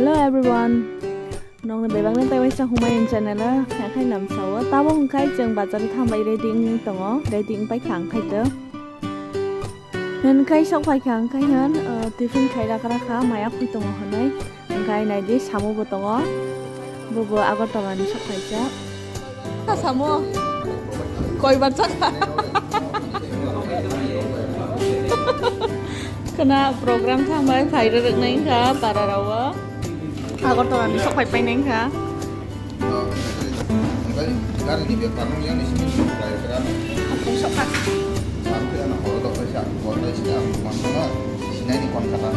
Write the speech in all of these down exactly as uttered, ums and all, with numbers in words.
Hello everyone. Nokni bebakni tei waisa Humayun channel o hakhai lamsao. Tabo wngkhai chwng bazar o thambai ready wngwi tongo. Ready wngpai kha wngkhai to. Hwnkhai sok pai kha wngkhai hwn, uh, tiffin khai rakra kha maya khwi tongo hwnwi. Wngkhai naidi samu bo tongo. Bo bo Agartala ni sok paijak. Samo. Koi bacha kha. Khna program thambai phai rwrwk nai kha para rao. Agartala ni sok pai pai nai kha. Gari ni bepar nung yang isi ni lai kha. Apung sok kha. Sampai anak horo dok sa, kota isi ang mantu na, sinai ni kon kata.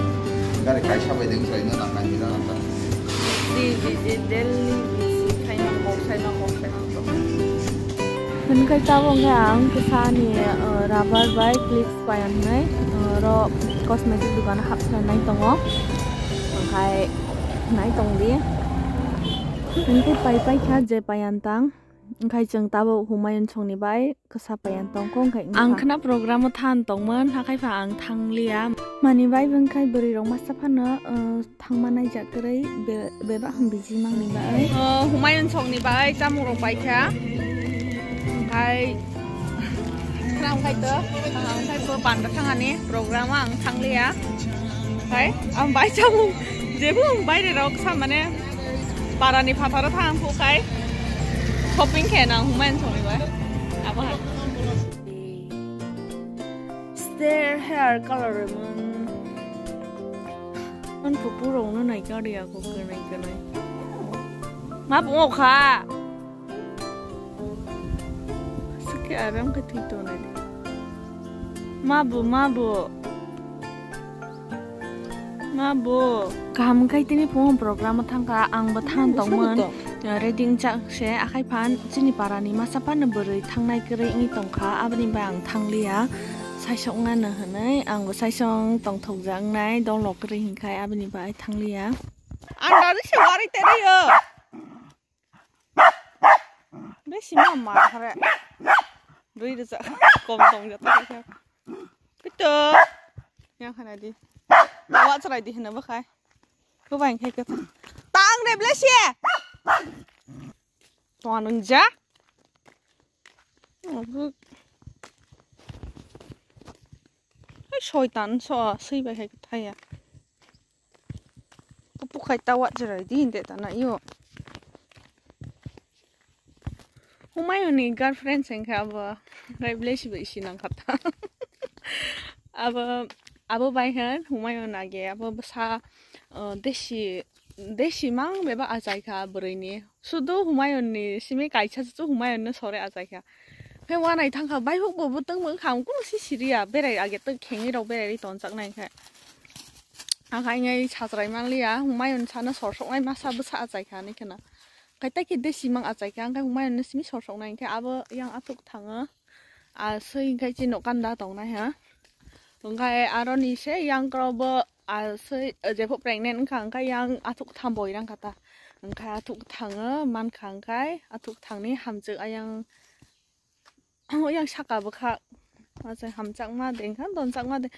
Gari kaisa bai deng sai na nang kai na nang. Busy, busy, daily busy. Khaina kok, khaina kok, khaina kok. Hwnkhai tabuk khe ang kwsani, uh, rubber bai clips payan hnai, uh, ro cosmetic dukan hapsai nai tongo. Hwnkhai nai tong di. Hwnkhai pai pai kha je payan tang. Hwnkhai chwng tabuk Humayun songni bai kwsa payan tongkho, hwnkhai ang wngkha. Khna program o than tongmon, hakhai pha ang thangliya. Mani bai wngkhai bwrwi rok masa phano, uh, thangma naijak kwrwi be-, bebak ham biji mangni bai. Oh, Humayun songni bai chamung rok paikha. Hwnkhai khna wngkhai to, wngkhai bo panda thangani program o ang thangliya. Hwnkhai ang bai chamung, jebo ang baire rok sa mane. Parani phatharo thang phukai shopping khe nang Humayun songni bai. Abo hai. Stay hair color man. Man pupu rong no nai kari ako kanai kanai. Ma pungo kha. Sike aram ka tito nai. Ma bu, ma bu. Ma bo. Kaham khai tini phungo program o thangkha, ang bo than tongmon. Ready wngchak se, akhai phan chini parani masa phano bwrwi thangnai kwrwi wngwi tongkha, aboni bai ang thangliya. Saisok nano hwnwi, ang bo saisok tongthokjak wngnai, dol rok kwrwi hinkhai, aboni bai thangliya. Ang dadi se wari teri o. Besi ma ma hare. Dui rwchak kom tong jata khe. Kito. Yang khana di. Awa chwrai di hena bakhai. Ko bai khe kata. Tang de blesi. Tong nung ja. Hai soitan so sui bai hai thaya. Kupu khai ta wa jirai di hinde ta na yo. Humayun ni girlfriend sengkha abo. Rai blesi bai si nang khata. Abo, abo bai han Humayun age abo bwsa, uh, desi, desi mang beba achai kha bwrwi ni. Sudu Humayun ni simi kaisa su Humayun no sore achai kha. Khe wanai thangkha, baibuk bo bwtwng mwkhang kunu si siriya, berai age twk khengwi rok berai ri tonjaknai khe. Ang kha ingai sajrai manliya, Humayun sana sorsoknai masa bwsa achai kha ni kheno. Kaitai khe desi mang achai kha, ang khe Humayun ni simi sorsoknai khe abo yang athuk thango. A swi hwnkhe chini nokanda tongnai ha. Hwnkhe aroni se yang kro bo a swi jephru pregnant wngkha, hwnkhe yang athuk tham boi rang kha ta. Hwnkhe athuk thango mankha, hwnkhe athuk thangni hamjwk ayang. Yang saka bwkha. Achai hamjakma de, wngkha donjakma de.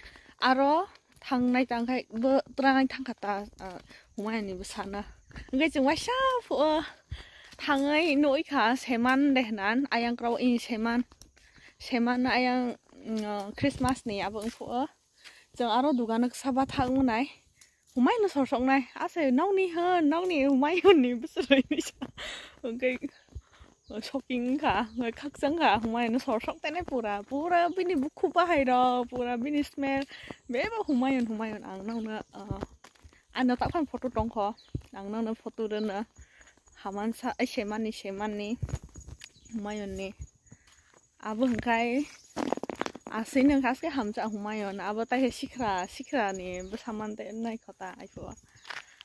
Aro thangnai tangkhai bo twranai thangkha ta, ah, Humayunni bwsano. Hwnkhe chwng waisa phuo thangwi nugwi kha seman de hwnan, ayang kwrao ini seman. Seman ayang, mm, Christmas ni abo wngphuo. Chwng aro dugano kisa bathak wngnai. Humayunno sorsoknai, ase nokni hwn, nokni Humayunni bwswrwini sa. Hwnkhe soking wngkha, hwnkhe khakchang kha, Humayunno sorsok tene pura, pura bini bukhuk bahai rok, pura bini smell, bebak Humayun, Humayun, ang nokno, ah, ano takham photo tongkho, ang nokno photo rwno, hamansa, ai, semani, semani, Humayunni. Abo hwnkhe aswini hwnkhe aske hamjak Humayun, abo tai khe sikra, sikrani bwsa man tei nai kho ta aiphuo.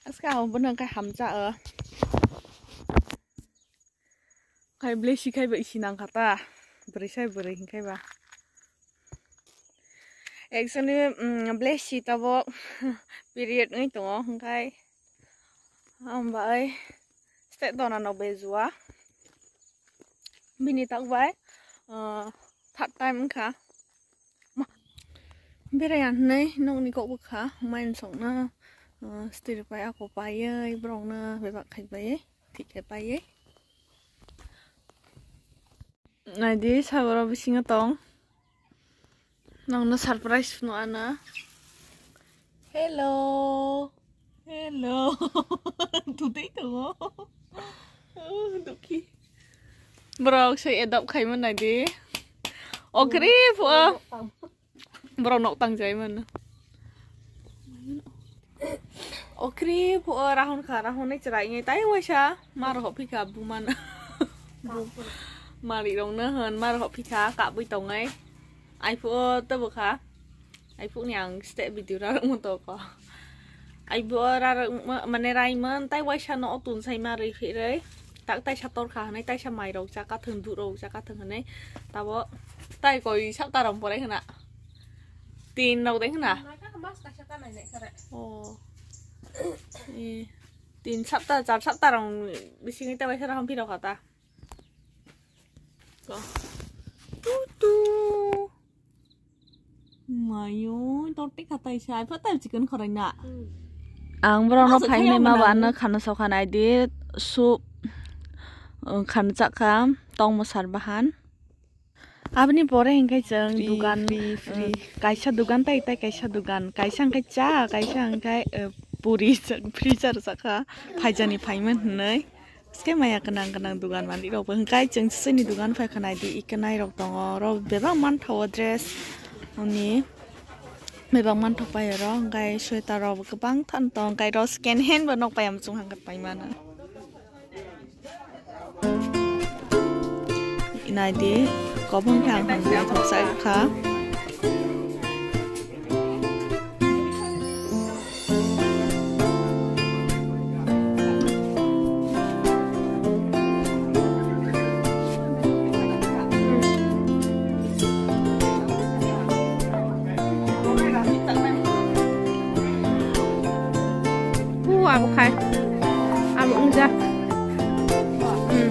Aske abo bono hwnkhe hamjak o. Khai blesi khai ba isi nang kha ta, bwrwi sai bwrwi hwnkhe ba. Actually, mm, blesi tabuk period wngwi tongo hwnkhe. Hambai state dona no bejua. Bini tak bai, ah, third time wngkha. Ma-, berai ang hinwi nokni kok bwkha, main songno Stiri pai ako paiye, borokno bebak khai paiye, thik khai paiye. Naidi, sagoro bisingo tong. Nongno surprise phunu ana. Hello. Hello. Tutui tongo. Oh, duki. Borok se adopt khaima naidi. Okre phuo. Borok nok tang jai mano. Okri phuo rahon kha, rahon nai chwrai ngai tai waisa mar hophi kha buman. Malik rok no hwn mar hophi kha kabui tongnai. Ai phuo tabo kha. Ai phuo ni ang step video ra rok mo to ko. Ai phuo ra rok mo-, mane rai mon tai waisa no otun sai ma rwi phi rwi. Tak taisa tor kha hwnwi, taisa mai rok chaka thwng, duk rok chaka thwng hwnwi. Tabo tai koi saka rok porai hwna. Tin rok dai hwna. Mas kaisa ta nai nai kare. Oh. Eh. Tin sapta, char sapta rok bisingwi ta waisa rok hampi rok kha ta. Ko. Tu tu. Mayo, torti khatai sai, phatai chicken khorai na. Ang borok no phainai ma ba ano khana sokha nai di, soup, uh, khana chakha, tong mwsar bahan. Aboni pore hingke chwng dugan, uh, kaisa dugan tai, tai kaisa dugan, kaisa hingke cha, kaisa hingke, uh, puri chwng freezer chakha, phaijani phaiman hinwi. Ske maya gwnang gwnang dugan manwi rok bo hwnkhe chwng chini dugan phaikha naidi, ikenai rok tongo, oro bebak manthogo dress hwnwi bebak manthok pai oro, hwnkhe sweater rok bo kwbang than tong, hwnkhe oro second hand bo nok pai muchung hwnkhe pai mano. Naidi, kobong khe ang hwnwi naithok chai kha. Abo khai. Abo wngja. Hmm.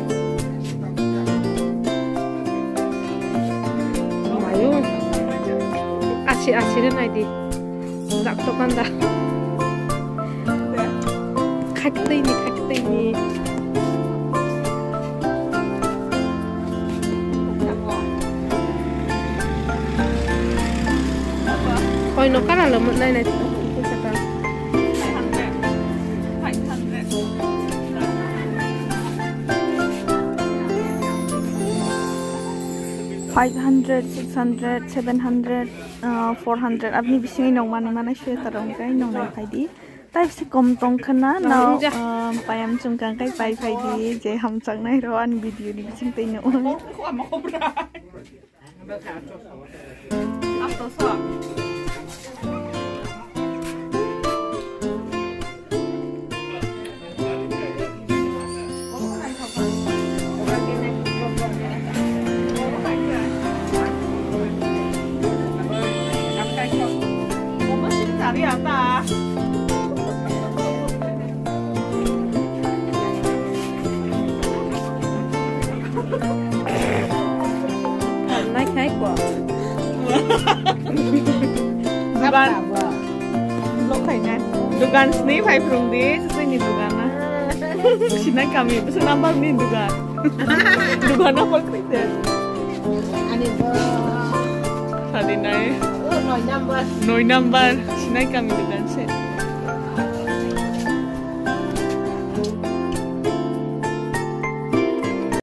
Mayo. Asi, asi re nai di. Dak to panda. Khaktai ni, khaktai ni. Koi no kana lo mut nai nai. Five hundred, six hundred, seven hundred, uh, four hundred, aboni bisingo nong manwi manai sweater rok hwnkhe nong nai phaidi. Tai bisi kom tong khna no, um, payam chwng kang kai pai phaidi je hamchaknai rok ani video ni bising tei no. Nai khai ko. Dugan. Lo khai nai. Dugan sini phai phurung di, sini dugan na. Sinai kami, bwswk number ni dugan. Dugan na pol kri de. Ani bo. Sadi nai. Oh, noi number. Noi number. Sinai kami dugan se.